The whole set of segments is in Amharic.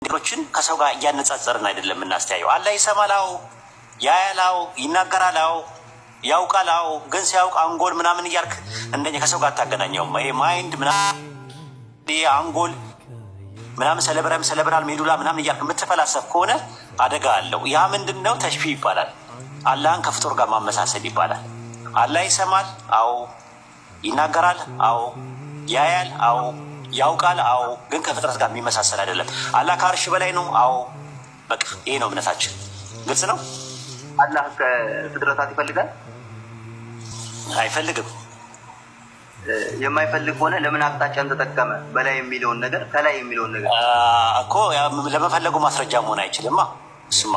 ነገሮችን ከሰው ጋር እያነጻጸርን አይደለም የምናስተያየው። አላህ ይሰማል፣ አዎ፣ ያያል፣ አዎ፣ ይናገራል፣ አዎ፣ ያውቃል፣ አዎ። ግን ሲያውቅ አንጎል ምናምን እያልክ እንደኛ ከሰው ጋር አታገናኘውም። ይሄ mind ምናምን፣ ይሄ አንጎል ምናምን፣ cerebrum፣ cerebral medulla ምናምን እያልክ የምትፈላሰፍ ከሆነ አደጋ አለው። ያ ምንድን ነው? ተሽቢህ ይባላል። አላህን ከፍጡር ጋር ማመሳሰል ይባላል። አላህ ይሰማል፣ አዎ፣ ይናገራል፣ አዎ፣ ያያል፣ አዎ፣ ያውቃል፣ አዎ። ግን ከፍጥረት ጋር የሚመሳሰል አይደለም። አላህ ከአርሽ በላይ ነው፣ አዎ። በቃ ይሄ ነው እምነታችን። ግልጽ ነው። አላህ ከፍጥረታት ይፈልጋል? አይፈልግም። የማይፈልግ ከሆነ ለምን አቅጣጫን ተጠቀመ? በላይ የሚለውን ነገር፣ ከላይ የሚለውን ነገር። እኮ ለመፈለጉ ማስረጃ መሆን አይችልማ። እሱማ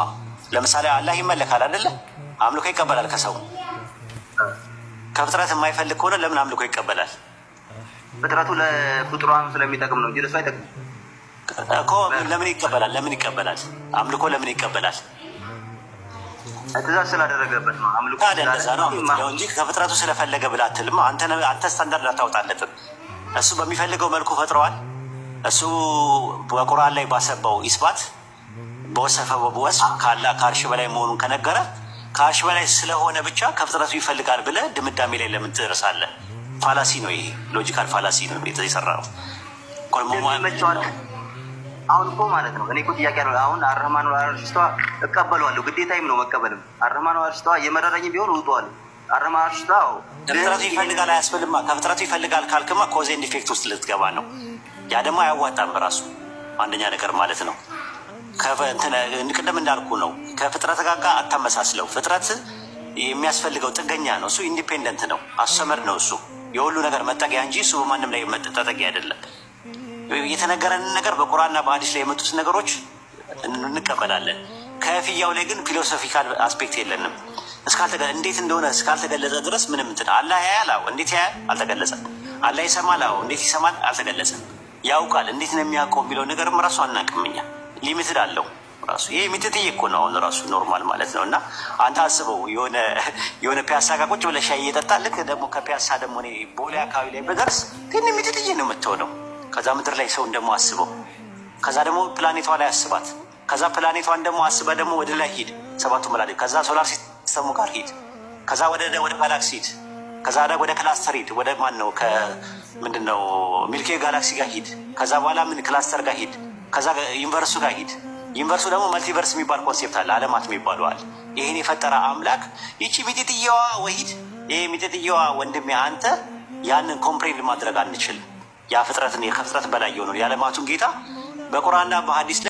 ለምሳሌ አላህ ይመለካል አይደለ? አምልኮ ይቀበላል ከሰው። ከፍጥረት የማይፈልግ ከሆነ ለምን አምልኮ ይቀበላል? ፍጥረቱ ለፍጡራኑ ስለሚጠቅም ነው እንጂ ለሱ አይጠቅምም። እኮ ለምን ይቀበላል? ለምን ይቀበላል? አምልኮ ለምን ይቀበላል? ትእዛዝ ስላደረገበት ነው። አምልኮ። ታዲያ እንደዛ ነው የምትለው እንጂ ከፍጥረቱ ስለፈለገ ብለህ አትልማ። አንተ ስታንዳርድ አታወጣለትም። እሱ በሚፈልገው መልኩ ፈጥረዋል። እሱ በቁርአን ላይ ባሰባው ኢስባት፣ በወሰፈው ወስፍ ካላ ከአርሽ በላይ መሆኑን ከነገረ፣ ከአርሽ በላይ ስለሆነ ብቻ ከፍጥረቱ ይፈልጋል ብለህ ድምዳሜ ላይ ለምን ትደርሳለህ? Fallacy ነው ይሄ፣ logical fallacy ነው የሰራው። አሁን እኮ ማለት ነው፣ እኔ እኮ ጥያቄ ነው። አሁን አረህማን አርሽስተዋ እቀበለዋለሁ፣ ግዴታዬም ነው መቀበልም። አረህማን አርሽስተዋ የመረረኝ ቢሆን እውጠዋለሁ። አረህማን አርሽስተዋ። ከፍጥረቱ ይፈልጋል አያስብልማ። ከፍጥረቱ ይፈልጋል ካልክማ cause and effect ውስጥ ልትገባ ነው። ያ ደግሞ አያዋጣም በራሱ፣ አንደኛ ነገር ማለት ነው። ቅድም እንዳልኩ ነው። ከፍጥረት ጋር አታመሳስለው። ፍጥረት የሚያስፈልገው ጥገኛ ነው። እሱ independent ነው፣ አሰመድ ነው። እሱ የሁሉ ነገር መጠጊያ እንጂ እሱ በማንም ላይ ተጠጊ አይደለም። የተነገረንን ነገር፣ በቁርአንና በሀዲስ ላይ የመጡት ነገሮች እንቀበላለን። ከፍያው ላይ ግን philosophical aspect የለንም። እንዴት እንደሆነ እስካልተገለጸ ድረስ ምንም እንትን፣ አላህ ያያል፣ አዎ። እንዴት ያያል? አልተገለጸም። አላህ ይሰማል፣ አዎ። እንዴት ይሰማል? አልተገለጸም። ያውቃል፣ እንዴት ነው የሚያውቀው የሚለው ነገርም ራሱ አናውቅም እኛ። Limited አለው ራሱ። ይሄ ሚጥጥዬ እኮ ነው አሁን ራሱ normal ማለት ነው። እና አንተ አስበው፣ የሆነ ፒያሳ ጋር ቁጭ ብለህ ሻይ እየጠጣ፣ ልክ ደግሞ ከፒያሳ ደግሞ እኔ ቦሌ አካባቢ ላይ በደርስ ግን ሚጥጥዬ ነው የምትሆነው። ከዛ ምድር ላይ ሰውን ደግሞ አስበው። ከዛ ደግሞ ፕላኔቷ ላይ አስባት። ከዛ ፕላኔቷን ደግሞ አስበ ደግሞ ወደ ላይ ሂድ፣ ሰባቱ መላእክት። ከዛ solar system ኡ ጋር ሂድ። ከዛ ወደ ጋላክሲ ሂድ። ከዛ ወደ cluster ሂድ። ወደ ማን ነው፣ ምንድን ነው፣ Milky galaxy ጋር ሂድ። ከዛ በኋላ ምን cluster ጋር ሂድ። ከዛ universe ኡ ጋር ሂድ። Universe ኡ ደግሞ multiverse የሚባል concept አለ፣ አለማት የሚባሉ አለ። ይሄን የፈጠረ አምላክ ይቺ ሚጢጥየዋ ወሂድ፣ ይሄ ሚጢጥየዋ ወንድሜ አንተ ያንን comprehend ማድረግ አንችልም። ያ ፍጥረትን፣ ከፍጥረት በላይ የሆነው የዓለማቱን ጌታ በቁርአንና በሀዲስ ላይ